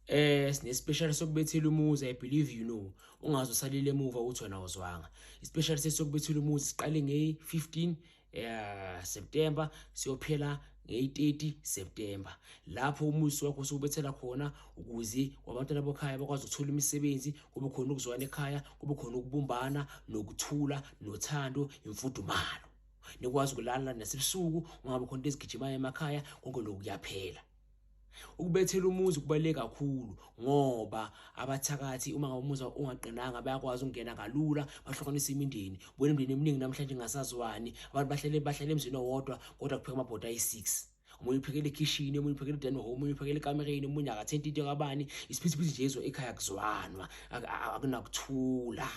Sine special sokubethela umuzi, I believe you know. Ungaze usalile emuva uthi wena awuzwanga. Ispecial sesokubethela umuzi siqale nge-15 September, siyophela ngeyi-30 September. Lapho umuzi wakho usubethela khona ukuze abantwana bokhaya bakwazi ukuthola imisebenzi, kube khona ukuzwana ekhaya, kube khona ukubumbana nokuthula nothando, imfudumalo. Nikwazi ukulala nasebusuku, ungabe khona into ezigijimayo emakhaya, konke lokhu kuyaphela. Ukubethela umuzi kubaluleke kakhulu ngoba abathakathi, uma ngabe umuzi ungaqinanga, bayakwazi ukungena kalula bahlukanise imindeni. Ubona imindeni eminingi namhlanje ingasazwani, abantu bahlale emzini owodwa kodwa kupheka amabhodo ayi-6. Omunye uphekela ekhishini, omunye uphekela e-dining hall, omunye uphekela ekamereni, omunye akathenti into kabani. Isiphithiphithi nje ezwe ekhaya, kuzwanwa, akunakuthula.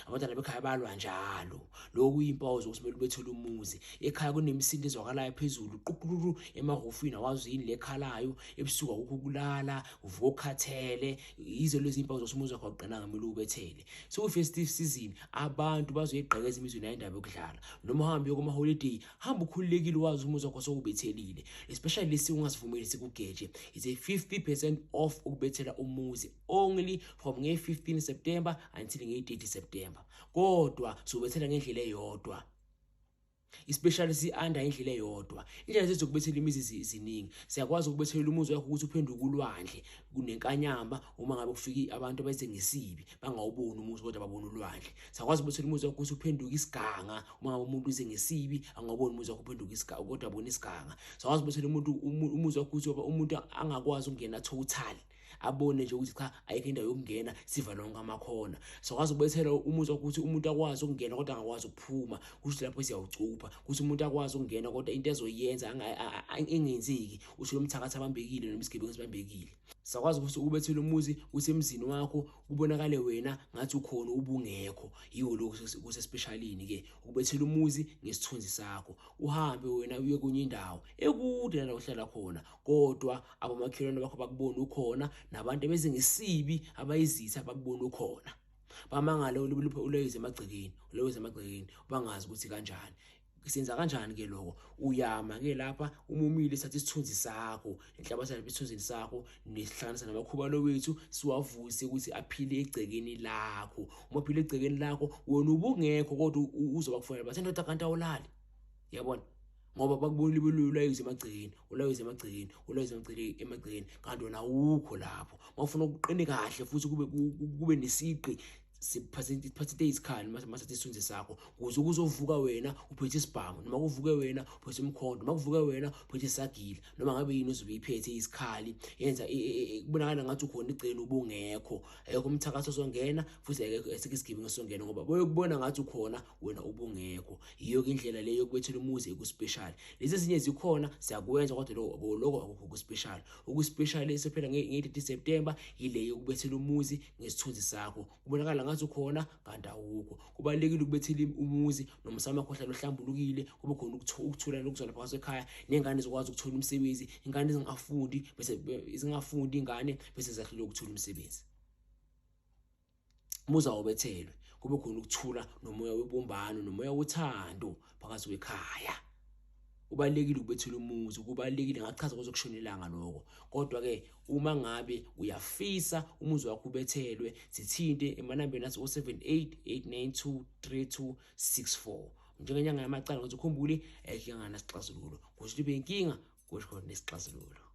Abantwana bekhaya balwa njalo. Lokhu kuyimpawu zokuthi kumele ubethele umuzi. Ekhaya kunemisindo ezwakalayo phezulu, quqululu emahhofini, awazi yini lekhalayo. Ebusuku akukho ukulala, uvuka ukhathele. Yizo lezi impawu zokuthi umuzi wakho awuqinanga, kumele uwubethele. So festive season abantu bazoyigqekeza imizweni nayo indaba yokudlala. Noma uhambe uye kuma-holiday, hamba ukhululekile, wazi umuzi wakho sowubethelile. Especially lesi ungasivumeli sikugeje. It's a 50% off ukubethela umuzi only from nge-15 September until nge-30 September. Kodwa sobethela ngendlela eyodwa. Especially si-under indlela eyodwa. Indlela zethu zokubethela imizi ziningi. Siyakwazi ukubethela umuzi wakho ukuthi uphenduke ulwandle kunenkanyamba, uma ngabe kufika abantu abeze ngesibi bangawuboni umuzi kodwa babona ulwandle. Siyakwazi ukubethela umuzi wakho ukuthi uphenduke isiganga, uma ngabe umuntu uze ngesibi angawuboni umuzi wakho uphenduke isiganga kodwa abone isiganga. Siyakwazi ukubethela umuntu umuzi wakho ukuthi umuntu angakwazi ukungena total, abone nje ukuthi cha, ayikho indawo yokungena, sivala wonke amakhona. Siyakwazi ukubethela umuzi wakho ukuthi umuntu akwazi ukungena kodwa angakwazi ukuphuma, kusho lapho siyawucupha ukuthi umuntu akwazi ukungena kodwa into ezoyenza engenzeki, usho lo mthakathi abambekile noma isigebengu esibambekile. Siyakwazi ukuthi ubethele umuzi usemzini wakho, kubonakale wena ngathi ukhona ubungekho. Yiwo lokhu kusespecialini ke, ukubethela umuzi ngesithunzi sakho, uhambe wena uye kwenye indawo ekude nala uhlala khona, kodwa abomakhelwane bakho bakubona ukhona, nabantu abezengesibi abayizitha bakubona ukhona, bamangale uleyize emagcekeni, uleyize emagcekeni, bangazi ukuthi kanjani, senza kanjani ke lokho. Uyama ke lapha uma umile, satha isithunzi sakho, inhlabathi lapha isithunzini sakho, nesihlanganisa namakhubalo wethu, siwavuse ukuthi aphile egcekeni lakho. Uma aphile egcekeni lakho, wena ubungekho, kodwa uzoba kufonela bathi, "Ndoda, kanti awulali?" Yabona, ngoba bakubonile ulayise emagcekeni, ulayise emagcekeni, ulayise emagcekeni, kanti wena awukho lapho. Mawufuna ukuqine kahle futhi kube nesiqi, siphathe izikhali masathe isithunzi sakho, ukuze kuzovuka wena uphethe isibhamu, noma kuvuke wena uphethe umkhonto, noma kuvuke wena uphethe isagila, noma ngabe yini ozobe iphethe isikhali, yenza kubonakala ngathi ukhona igceni ubungekho. Ayekho umthakathi ozongena futhi akekho esike isigebengu esizongena, ngoba boyokubona ngathi ukhona, wena ubungekho. Yiyo ke indlela leyo yokubethela umuzi ekuspecial. Lezi ezinye zikhona, siyakwenza, kodwa lokho akukho kuspecial. Ukuspecial esephela nge-30 September yile yokubethela umuzi ngesithunzi sakho, kubonakala ngathi ukhona kanti awukho. Kubalulekile ukubethela umuzi nomsamo wakho ohlala uhlambulukile, kube khona ukuthula nokuzwana phakathi ekhaya, ney'ngane zikwazi ukuthola umsebenzi. Ingane zingafundi bese zingafundi ingane bese zahluleka ukuthola umsebenzi. Umuzi awubethelwe kube khona ukuthula nomoya webumbano nomoya wothando phakathi kwekhaya. Kubalulekile ukubethela umuzi, kubalulekile, ngachaza kuze kushona ilanga lokho. Kodwa-ke uma ngabe uyafisa umuzi wakho ubethelwe, sithinte emanambeni athi 078 892 3264. Njengenyanga yamacala, ukuthi ukhumbule, ayikho inkinga nesixazululo, kusho ukuthi ibe inkinga kusho khona nesixazululo.